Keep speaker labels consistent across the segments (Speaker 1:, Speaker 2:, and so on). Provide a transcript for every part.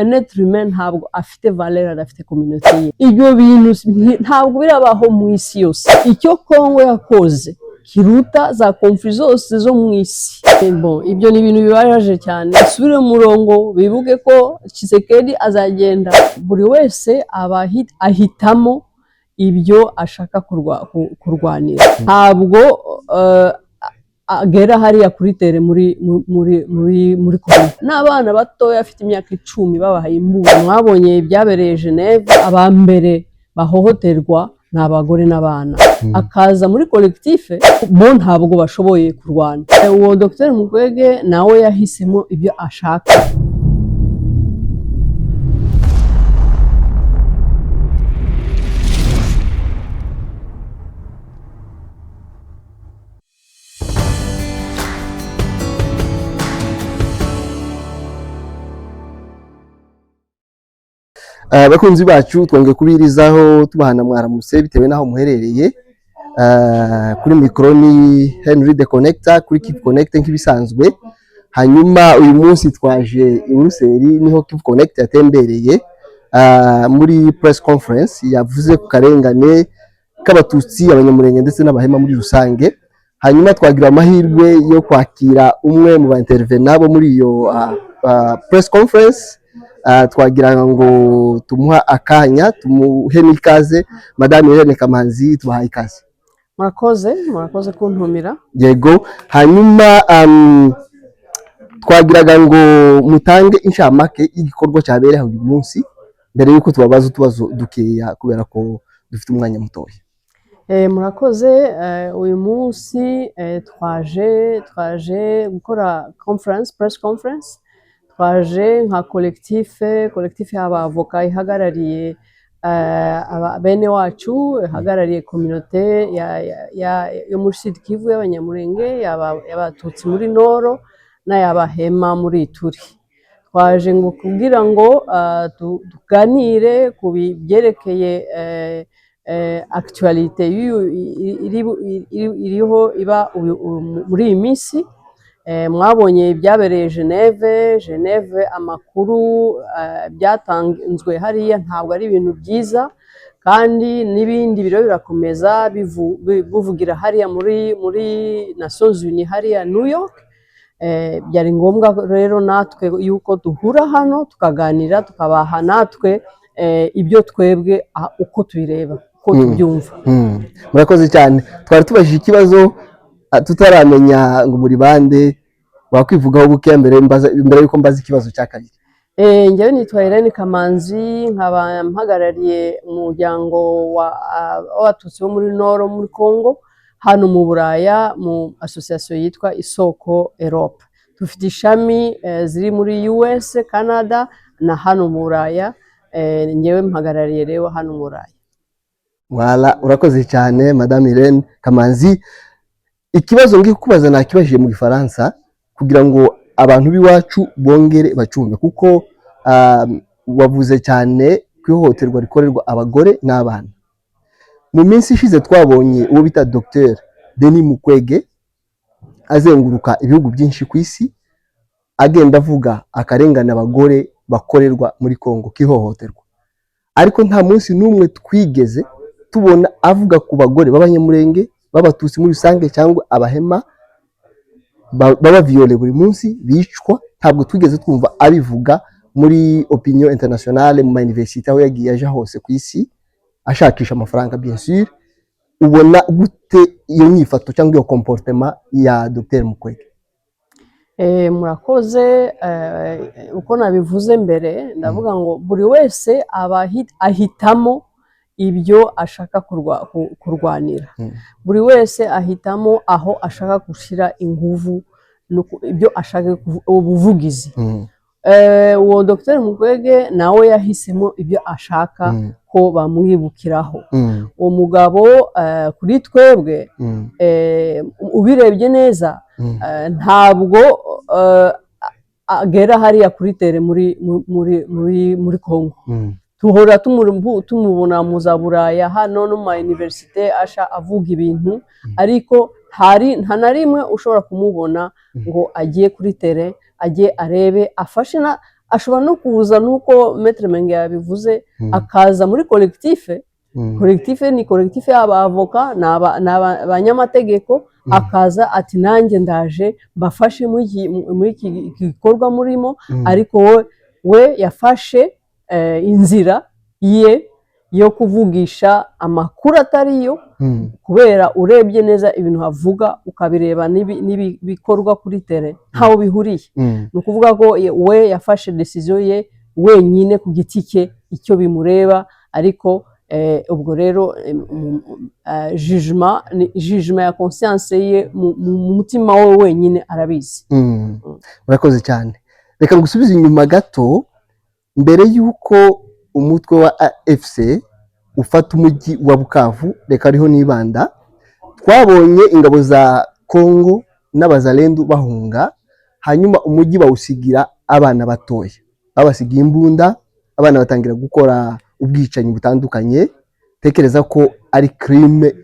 Speaker 1: Un être humain ntabwo afite valeur adafite communauté ye. Ibyo bintu ntabwo birabaho mu isi yose. Icyo Kongo yakoze kiruta za conflits zose zo mu isi. Bon, ibyo ni ibintu bibabaje cyane. Basubire mu murongo, bibuke ko Tshisekedi azagenda. Buri wese aba ahitamo ibyo ashaka kurwanira. Ntabwo agera hariya kuri terrain muri Kongo n'abana batoya afite imyaka 10 babahaye imbunda. Mwabonye ibyabereye Geneve, aba mbere bahohoterwa ni abagore n'abana. Akaza muri collectif, bo ntabwo bashoboye kurwana. Uwo Dr Mukwege nawe yahisemo ibyo ashaka.
Speaker 2: Bakunzi bacu, twongeye kubirizaho tubahana mwaramutse bitewe n'aho muherereye. Kuri mikoro ni Henry the Connector kuri Keep Connect nk'ibisanzwe. Hanyuma uyu munsi twaje i Buruseli, niho Keep Connect yatembereye muri press conference yavuze ku karengane k'Abatutsi, Abanyamurenge ndetse n'Abahema muri rusange. Hanyuma twagira amahirwe yo kwakira umwe mu ba intervenants bo muri iyo press conference. Twagira ngo tumuha akanya, tumuhe n'ikaze. Madame Irene Kamanzi, tubahaye ikaze.
Speaker 1: Murakoze, murakoze kuntumira.
Speaker 2: Yego. Hanyuma twagiraga ngo mutange inshamake y'igikorwa cyabereye uyu munsi mbere y'uko tubabaza utubazo dukeya, kubera ko dufite umwanya mutoya.
Speaker 1: Murakoze. Uyu munsi twaje gukora conference, press conference. Twaje nka collectif y'abavoka ihagarariye bene wacu, ihagarariye communauté yo muri Sud Kivu y'Abanyamurenge, y'Abatutsi muri Nord n'ay'Abahema muri Ituri. Twaje ngo kugira ngo tuganire ku byerekeye actualité iriho iba muri iyi minsi. Mwabonye ibyabereye Geneve. Geneve, amakuru byatanzwe hariya ntabwo ari ibintu byiza, kandi n'ibindi biro birakomeza bivugira hariya muri Nations Unies hariya New York. Byari ngombwa rero natwe yuko duhura hano tukaganira, tukabaha natwe ibyo twebwe uko tubireba, uko tubyumva.
Speaker 2: Murakoze cyane. Twari tubajije ikibazo tutaramenya ngo muri bande. Wakwivugaho buke mbere yuko mbaza ikibazo cya kabiri?
Speaker 1: Njyewe nitwa Irene Kamanzi, nkaba mpagarariye umuryango w'Abatutsi bo muri Nord muri Congo hano mu Buraya, mu association yitwa Isoko Europe. Dufite ishami ziri muri US, Canada na hano mu Buraya. Njyewe mpagarariye rero hano mu Buraya.
Speaker 2: Wala, urakoze cyane Madame Irene Kamanzi. Ikibazo ngiye kubaza nakibajije mu Gifaransa kugira ngo abantu b'iwacu bongere bacumve, kuko wavuze cyane ku ihohoterwa rikorerwa abagore n'abana. Mu minsi ishize twabonye uwo bita Dr Denis Mukwege azenguruka ibihugu byinshi ku isi, agenda avuga akarengane abagore bakorerwa muri Kongo k'ihohoterwa, ariko nta munsi n'umwe twigeze tubona avuga ku bagore b'Abanyamurenge, b'Abatutsi muri rusange, cyangwa Abahema baba violé buri munsi, bicwa. Ntabwo twigeze twumva abivuga muri opinion internationale, mu ma université aho yagiye aja hose ku isi ashakisha amafaranga, bien sûr. Ubona gute iyo nyifato cyangwa iyo comportement ya Dr Mukwege?
Speaker 1: Murakoze. Uko nabivuze mbere, ndavuga ngo buri wese aba ahitamo ibyo ashaka kurwanira. Buri wese ahitamo aho ashaka gushyira ingufu, ibyo ashaka ubuvugizi. Uwo Dr Mukwege nawe yahisemo ibyo ashaka ko bamwibukiraho. Uwo mugabo kuri twebwe, ubirebye neza, ntabwo agera hariya kuri terrain muri Congo. Tuhora tumubona mu za Buraya hano no mu ma université asha avuga ibintu, ariko hari nta na rimwe ushobora kumubona ngo agiye kuri terrain, ajye arebe, afashe na Ashobora no kuza, nuko Maître Menge yabivuze, akaza muri collectif. Collectif ni collectif y'abavoka, ni abanyamategeko. Akaza ati: "Nanjye ndaje mbafashe muri iki gikorwa murimo." Ariko we yafashe inzira ye yo kuvugisha amakuru atariyo, kubera urebye neza ibintu avuga, ukabireba n'ibikorwa kuri terrain, ntaho bihuriye. Ni ukuvuga ko we yafashe décision ye wenyine ku giti cye, icyo bimureba. Ariko ubwo rero jugement ni jugement ya conscience ye, mu mutima we wenyine arabizi.
Speaker 2: Urakoze cyane. Reka ngusubize inyuma gato, mbere y'uko umutwe wa AFC ufata umujyi wa Bukavu. Reka ariho nibanda. Twabonye ingabo za Congo n'abazalendu bahunga, hanyuma umujyi bawusigira abana batoya, babasigiye imbunda, abana batangira gukora ubwicanyi butandukanye. Tekereza ko ari crime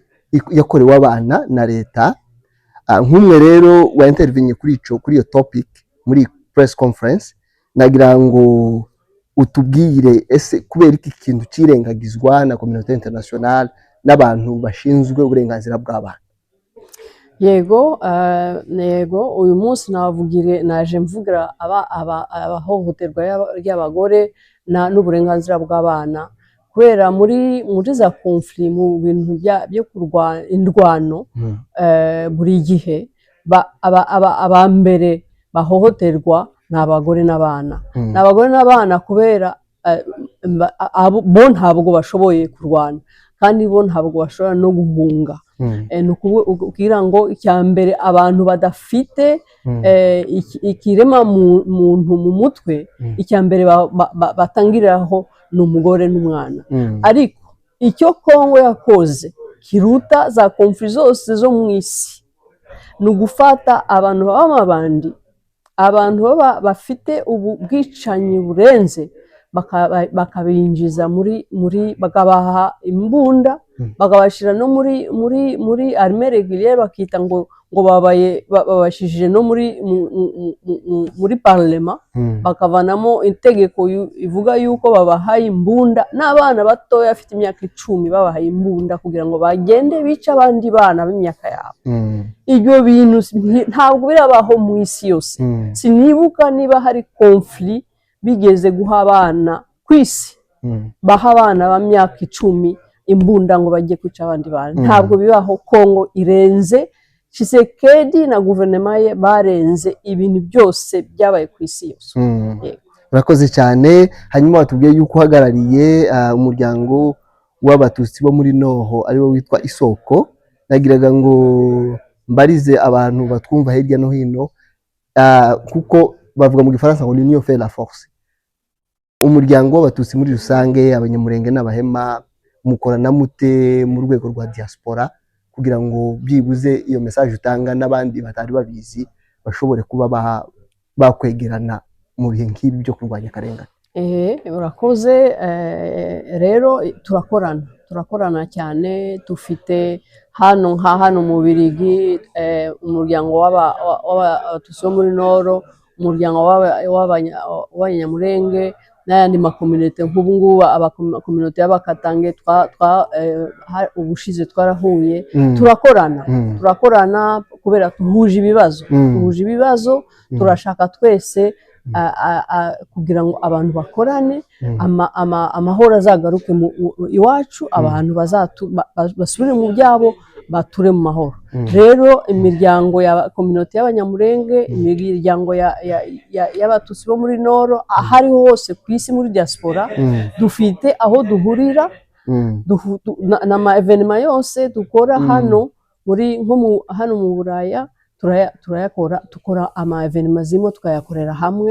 Speaker 2: yakorewe abana na leta. Nk'umwe rero wa intervenye kuri iyo topic muri press conference, nagira ngo utubwire: ese kubera iki kintu kirengagizwa na communauté internationale n'abantu bashinzwe uburenganzira bw'abana?
Speaker 1: Yego, yego. Uyu munsi navugire, naje mvugira abahohoterwa ry'abagore n'uburenganzira bw'abana, kubera muri za conflits, mu bintu byo kurwana indwano, buri gihe aba mbere bahohoterwa ni abagore n'abana. Ni abagore n'abana kubera bo ntabwo bashoboye kurwana, kandi bo ntabwo bashobora no guhunga. Ni ukugira ngo icya mbere abantu badafite ikirema muntu mu mutwe, icya mbere batangiriraho ni umugore n'umwana. Ariko icyo Kongo yakoze kiruta za conflits zose zo mu isi ni ugufata abantu b'amabandi, abantu baba bafite ubu bwicanyi burenze, bakabinjiza muri, bakabaha imbunda, bakabashyira no muri armée régulière, bakita ngo babaye babashije no muri parlement, bakavanamo itegeko ivuga yuko babahaye imbunda, n'abana batoya bafite imyaka 10 babahaye imbunda kugira ngo bagende bice abandi bana b'imyaka yabo. Ibyo bintu ntabwo birabaho mu isi yose. Sinibuka niba hari conflit bigeze guha abana ku isi, baha abana b'imyaka 10 imbunda ngo bajye kwica abandi bantu. Ntabwo bibaho. Kongo irenze, Tshisekedi na guverinoma ye barenze ibintu byose byabaye ku isi yose. Yego.
Speaker 2: Urakoze cyane. Hanyuma watubwiye yuko uhagarariye umuryango w'Abatutsi bo muri Nord, ariwo witwa Isoko. Nagiraga ngo mbarize abantu batwumva hirya no hino, kuko bavuga mu Gifaransa ngo l'union fait la force. Umuryango w'Abatutsi muri rusange, Abanyamurenge n'Abahema, mukorana mute mu rwego rwa diaspora kugira ngo byibuze iyo message utanga n'abandi batari babizi bashobore kuba bakwegerana mu bihe nk'ibi byo kurwanya akarengane?
Speaker 1: Urakoze. Rero turakorana cyane. Dufite hano, nka hano mu Birigi, umuryango w'Abatutsi bo muri Nord, umuryango w'Abanyamurenge n'ayandi ma communautés. Nk'ubu ngubu aba communauté y'Abakatange ubushize twarahuye. Turakorana. Turakorana kubera duhuje ibibazo. Duhuje ibibazo. Turashaka twese kugira ngo abantu bakorane, amahoro azagaruke iwacu, abantu basubire mu byabo, bature mu mahoro. Rero imiryango ya communauté y'Abanyamurenge, imiryango y'Abatutsi bo muri Nord, aho ariho hose ku isi muri diaspora, dufite aho duhurira. N'ama événements yose dukora hano muri nko hano mu Buraya turayakora, dukora ama événements zimwe tukayakorera hamwe.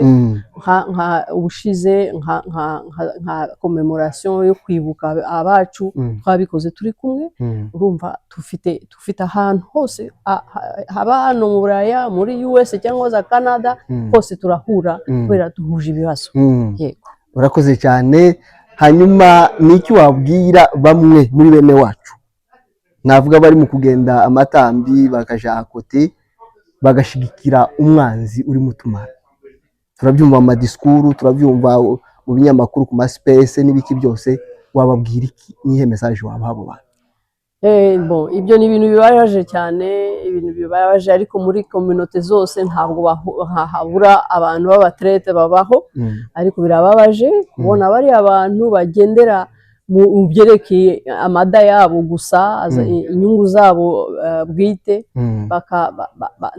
Speaker 1: Nka ubushize nka commémoration yo kwibuka abacu, twabikoze turi kumwe. Urumva dufite ahantu hose, haba hano mu Buraya, muri US cyangwa za Canada, hose turahura kubera duhuje ibibazo. Yego.
Speaker 2: Urakoze cyane. Hanyuma ni iki wabwira bamwe muri bene wacu, navuga bari mu kugenda amatambi, bakaja à côté, bagashigikira umwanzi urimo utumara? Turabyumva mu madisikuru, turabyumva mu binyamakuru, ku ma space n'ibiki byose. Wababwira iki? Nihe message wabaha abo bantu?
Speaker 1: Bon, ibyo ni ibintu bibabaje cyane, ibintu bibabaje, ariko muri communauté zose ntabwo habura abantu b'aba traîtres babaho. Ariko birababaje kubona bariya abantu bagendera mu byerekeye amada yabo gusa, inyungu zabo bwite,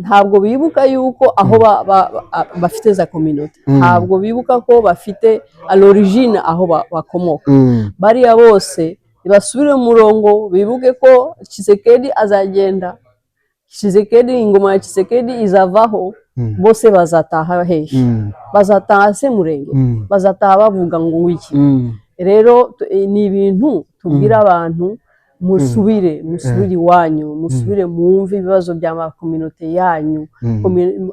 Speaker 1: ntabwo bibuka yuko aho bafite za communauté, ntabwo bibuka ko bafite à l'origine aho bakomoka. Bariya bose basubire mu murongo, bibuke ko Tshisekedi azagenda. Tshisekedi, ingoma ya Tshisekedi izavaho. Bose bazataha hehe? Bazataha se Murenge? Bazataha bavuga ngo wiki? Rero ni ibintu tubwira abantu: musubire, musubire iwanyu, musubire mwumve ibibazo bya ma communauté yanyu.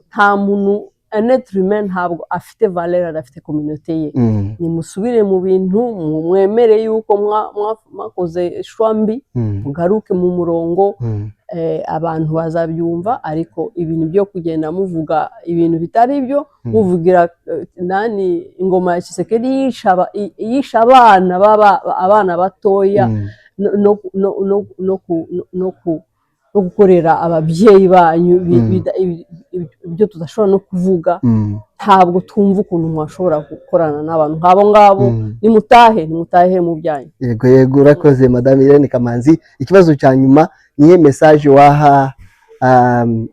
Speaker 1: Nta muntu, un être humain ntabwo afite valeur adafite communauté ye. Nimusubire mu bintu, mwemere yuko mwakoze choix mbi, mugaruke mu murongo. Abantu bazabyumva, ariko ibintu byo kugenda muvuga ibintu bitari byo, muvugira nani, ingoma ya Tshisekedi yisha abana baba abana batoya, no gukorera ababyeyi banyu ibyo tudashobora no kuvuga. Ntabwo twumva ukuntu mwashobora gukorana n'abantu nk'abo ngabo. Nimutahe, nimutahe mu byanyu.
Speaker 2: Yego, urakoze, Madame Irene Kamanzi. Ikibazo cya nyuma: niye message waha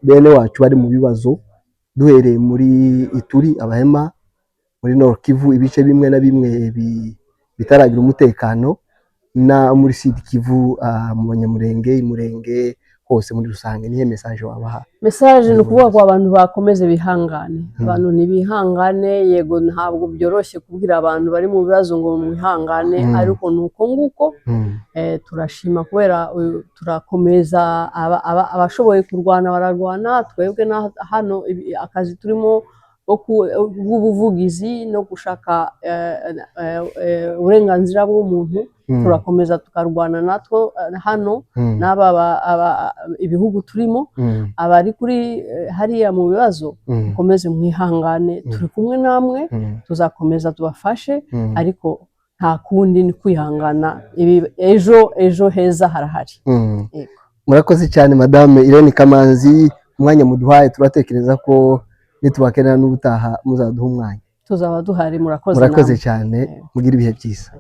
Speaker 2: bene wacu bari mu bibazo, duhereye muri Ituri, Abahema, muri Nord Kivu, ibice bimwe na bimwe bitaragira umutekano, na muri Sud Kivu, mu Banyamurenge, Imurenge hose muri rusange? Nihe message wabaha?
Speaker 1: Message ni ukuvuga ko abantu bakomeze bihangane. Abantu ntibihangane. Yego, ntabwo byoroshye kubwira abantu bari mu bibazo ngo mwihangane, ariko ni uko nguko. Turashima kubera turakomeza, abashoboye kurwana bararwana. Twebwe na hano akazi turimo bw'ubuvugizi no gushaka uburenganzira bw'umuntu, turakomeza tukarwana natwo hano n'aba ibihugu turimo. Abari kuri hariya mu bibazo, mukomeze mwihangane, turi kumwe namwe, tuzakomeza tubafashe, ariko nta kundi ni kwihangana. Ibi ejo heza harahari. Yego.
Speaker 2: Murakoze cyane, Madame Irene Kamanzi, umwanya muduhaye. Turatekereza ko nitubakenera n'ubutaha muzaduha umwanya.
Speaker 1: Tuzaba duhari, murakoze
Speaker 2: Murakoze
Speaker 1: namwe.
Speaker 2: cyane.
Speaker 1: Yego.
Speaker 2: Mugire ibihe byiza.